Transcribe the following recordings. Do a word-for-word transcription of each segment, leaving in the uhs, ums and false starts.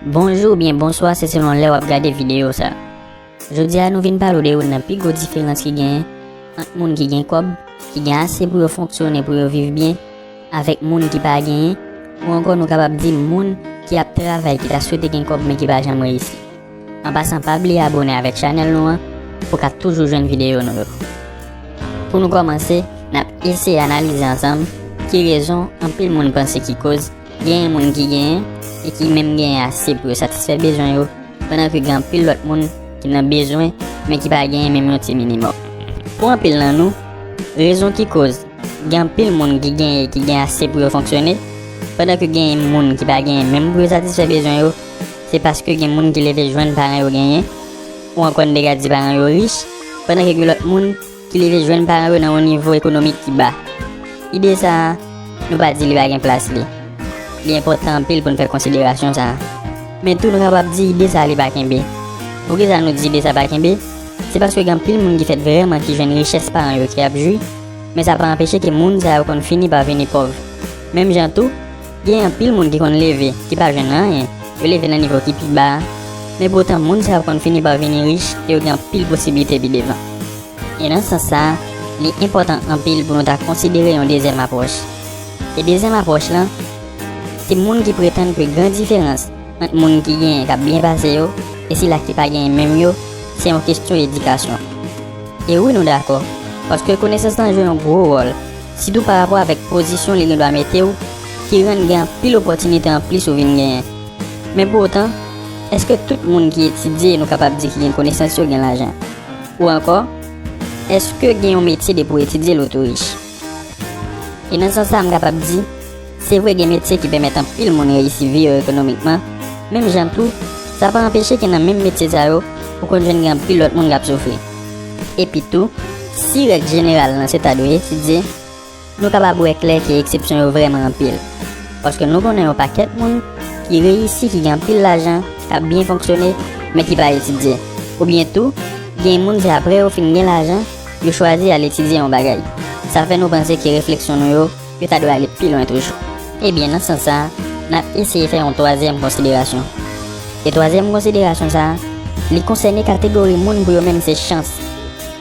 Bonjou oubyen bonswa, se selon lè w ap gade videyo sa. Jodi a, nou vin pale w de youn nan pi gwo diferans ki genyen ant moun ki gen kòb, ki gen ase pou yo fonksyone, pou yo viv byen, avèk moun ki pa genyen, ou ankò nou kapab di moun ki ap travay, ki ta swete gen kòb, men ki pa janm reyisi. An pasan, pa bliye abone avèk chanèl nou an, pou w ka toujou jwenn videyo nou yo. Pou nou kòmanse, n ap eseye analize ansanm ki rezon anpil moun panse ki koz genyen moun ki genyen e ki menm genyen ase pou yo satisfè bezwen yo, pandan ke gen anpil lòt moun ki nan bezwen, men ki pa genyen menm yon ti minimòm. Pou anpil nan nou, rezon ki koz gen anpil moun ki genyen e ki gen ase pou yo fonksyone, pandan ke genyen moun ki pa genyen menm pou yo satisfè bezwen yo, se paske gen moun ki leve jwenn paran yo genyen, ou ankò n te ka di paran yo rich, pandan ke gen lòt moun ki leve jwenn paran yo nan yon nivo ekonomik ki ba. Ide sa a, nou pa di li pa gen plas li. Li enpòtan anpil pou n fè konsiderasyon sa a. Men tou, nou kapab di ide sa a li pa kenbe. Poukisa nou di ide sa a pa kenbe? Se paske gen anpil moun ki fèt vrèman ki jwenn richès paran yo ki ap jwi, men sa pa anpeche ke moun sa yo konn fini pa vini pòv. Menm jan tou, gen anpil moun ki konn leve, ki pa jwenn anyen. Yo leve nan nivo ki pi ba a, men poutan moun sa yo konn fini pa vini rich e yo gen anpil posiblite pi devan. E nan sans sa a, li enpòtan anpil pou nou ta konsidere yon dezyèm apwòch. E dezyèm apwòch lan, se moun ki pretann ke gran diferans ant moun ki genyen k ap byen pase yo e sila ki pa genyen menm yo, se yon kesyon edikasyon. E wi, nou dakò, paske konesans lan jwe yon gwo wòl, sitou parapò avèk pozisyon li gendwa mete w, ki rann gen anpil opòtinite anplis ou vin genyen. Men pou otan, èske tout moun ki etidye nou kapab di ki gen konesans yo gen lajan? Ou ankò, èske gen yon metye depi w etidye l ou tou rich? E nan sans sa, m kapab di, se vre gen metye ki pèmèt anpil moun reyisi vi yo ekonomikman, menm jan tou, sa pa anpeche ke nan menm metye sa yo, ou konn jwenn gen anpil lòt moun k ap soufri. Epi tou, si règ jeneral lan se ta dwe etidye, nou kapab wè klè ke eksepsyon yo vrèman anpil. Paske nou konnen yon pakèt moun ki reyisi, ki gen anpil lajan, k ap byen fonksyone, men ki pa etidye. Oubyen tou, gen moun se apre yo fin gen lajan, yo chwazi al etidye yon bagay. Sa fè nou panse ke refleksyon nou yo, yo ta dwe ale pi lwen toujou. Ebyen, nan sans sa a, n ap eseye fè yon twazyèm konsiderasyon. E twazyèm konsiderasyon sa a, li konsène kategori moun pou yo menm se chans.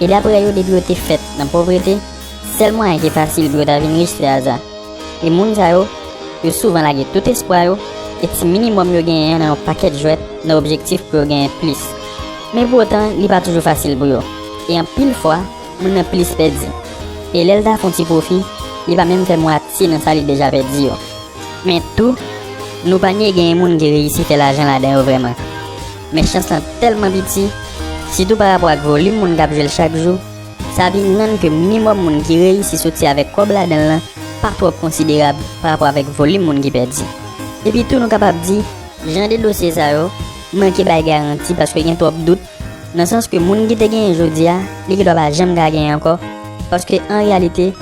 E daprè yo, depi yo te fèt nan povrete, sèl mwayen ki fasil pou yo ta vin rich se aza. E moun sa yo, yo souvan lage tout espwa yo e ti minimòm yo genyen an nan yon pakèt jwèt nan objektif pou yo genyen plis. Men pou otan, li pa toujou fasil pou yo. E anpil fwa, moun nan plis pèdi. E lè l ta fè yon ti pwofi, li pa menm fè mwatye nan sa li deja pèdi yo. Men tou, nou pa nye genyen moun ki reyisi fè lajan ladan yo vrèman. Men chans lan tèlman piti, sitou parapò ak volim moun k ap jwe l chak jou, sa vin rann ke minimòm moun ki reyisi soti avèk kòb ladan l lan pa twòp konsiderab parapò avèk volim moun ki pèdi. Epi tou, nou kapab di, jan de dosye sa yo manke bay garanti paske gen twòp dout, nan sans ke moun ki te genyen jodi a, li gendwa pa janm ka genyen ankò, paske an reyalite,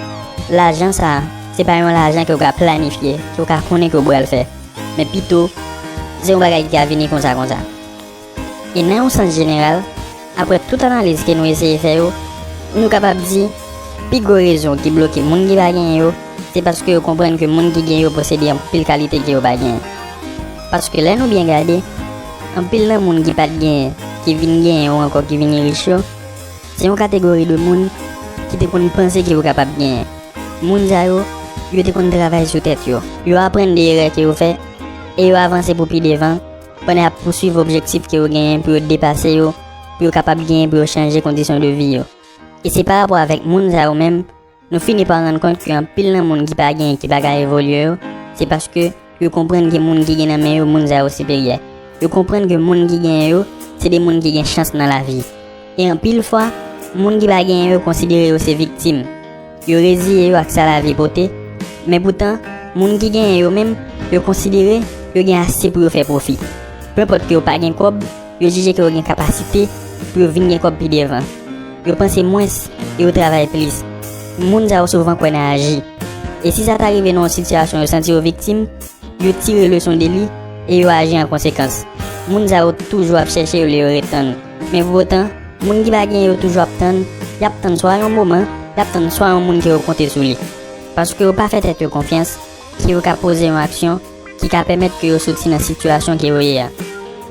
lajan sa a, se pa yon lajan ke w ka planifye, ke w ka konnen ke w pral fè. Men pito, se yon bagay ki ka vini konsa konsa. E nan yon sans jeneral, apre tout analiz ke nou eseye fè yo, nou kapab di, pi gwo rezon ki bloke moun ki pa genyen yo, se paske yo konprann ke moun ki genyen yo posede anpil kalite ke yo pa genyen. Paske lè nou byen gade, anpil nan moun ki pa t genyen, ki vin genyen ou ankò ki vini rich yo, se yon kategori de moun ki te konn panse ke yo kapab genyen. Moun sa yo, yo te konn travay sou tèt yo. Yo aprann de erè ke yo fè, e yo avanse pou pi devan, pandan y ap pouswiv objektif ke yo genyen pou yo depase yo, pou yo kapab genyen, pou yo chanje kondisyon de vi yo. E se parapò avèk moun sa yo menm, nou fini pa rann kont ke anpil nan moun ki pa genyen, ki pa ka evolye yo, se paske yo konprann ke moun ki gen nan men yo, moun sa yo siperyè. Yo konprann ke moun ki genyen yo, se de moun ki gen chans nan lavi. E anpil fwa, moun ki pa genyen yo konsidere yo se viktim. Yo reziye yo ak sa lavi pote, men poutan, moun ki genyen yo menm, yo konsidere yo gen ase pou yo fè pwofi. Penpòt ke yo pa gen kòb, yo jije ke yo gen kapasite pou yo vin gen kòb pi devan. Yo panse mwens e yo travay plis. Moun sa yo souvan kwè nan aji. E si sa ta rive nan yon sitiyasyon yo santi yo viktim, yo tire leson de li e yo aji an konsekans. Moun sa yo toujou ap chèche olye yo ret tann. Men pou otan, moun ki pa genyen yo toujou ap tann, y ap tann swa yon moman, y ap tann swa yon moun ke yo konte sou li. Paske yo pa fè tèt yo konfyans ke yo ka poze yon aksyon ki ka pèmèt ke yo soti nan sitiyasyon ke yo ye a.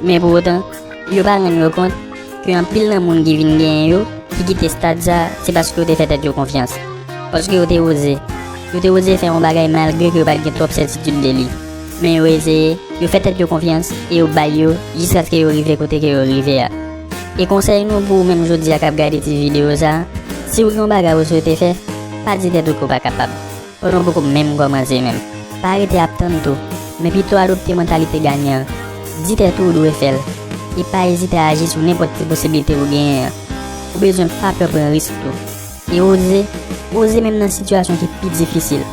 Men pou otan, yo pa rann yo kont ke anpil nan moun ki vin genyen yo, ki kite stad sa, se paske yo te fè tèt yo konfyans. Paske yo te oze. Yo te oze fè yon bagay malgre ke yo pa t gen twòp sètitid de li. Men yo eseye, yo fè tèt yo konfyans e yo bay yo jiskaske yo rive kote ke yo rive a. E konsèy nou pou ou menm jodi a k ap gade ti videyo sa, si w gen yon bagay ou swete fè, pa di tèt ou ke w pa kapab. Pandan w poko menm kòmanse menm. Pa rete ap tann tou, men pito adopte mantalite ganyan. Di tèt ou ou dwe fè l, e pa ezite aji sou nenpòt ti posiblite ou genyen an. Ou bezwen pa pè pran risk tou. E oze, oze menm nan sitiyasyon ki pi difisil.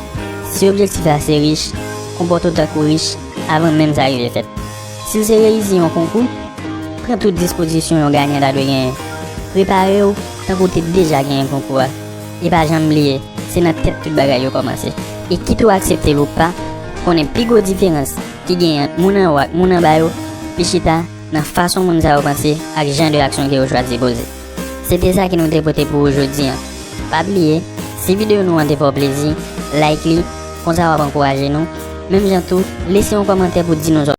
Si objektif la se rich, konpòte w tankou rich avan menm sa rive fèt. Si l se reyisi yon konkou, pran tout dispozisyon yon ganyan ta dwe genyen. Prepare w tankou w te deja genyen konkou a. E pa janm bliye, se nan tèt tout bagay yo kòmanse. E kit ou aksepte l ou pa, konnen pi gwo diferans ki genyen ant moun anwo ak moun anba yo, pi chita nan fason moun sa yo panse ak jan de aksyon ke yo chwazi poze. Se te sa ke nou te pote pou ou jodi a. Pa bliye, si videyo nou an te fè w plezi, like li, konsa w ap ankouraje nou. Menm jan tou, lese yon kòmantè pou di nou sa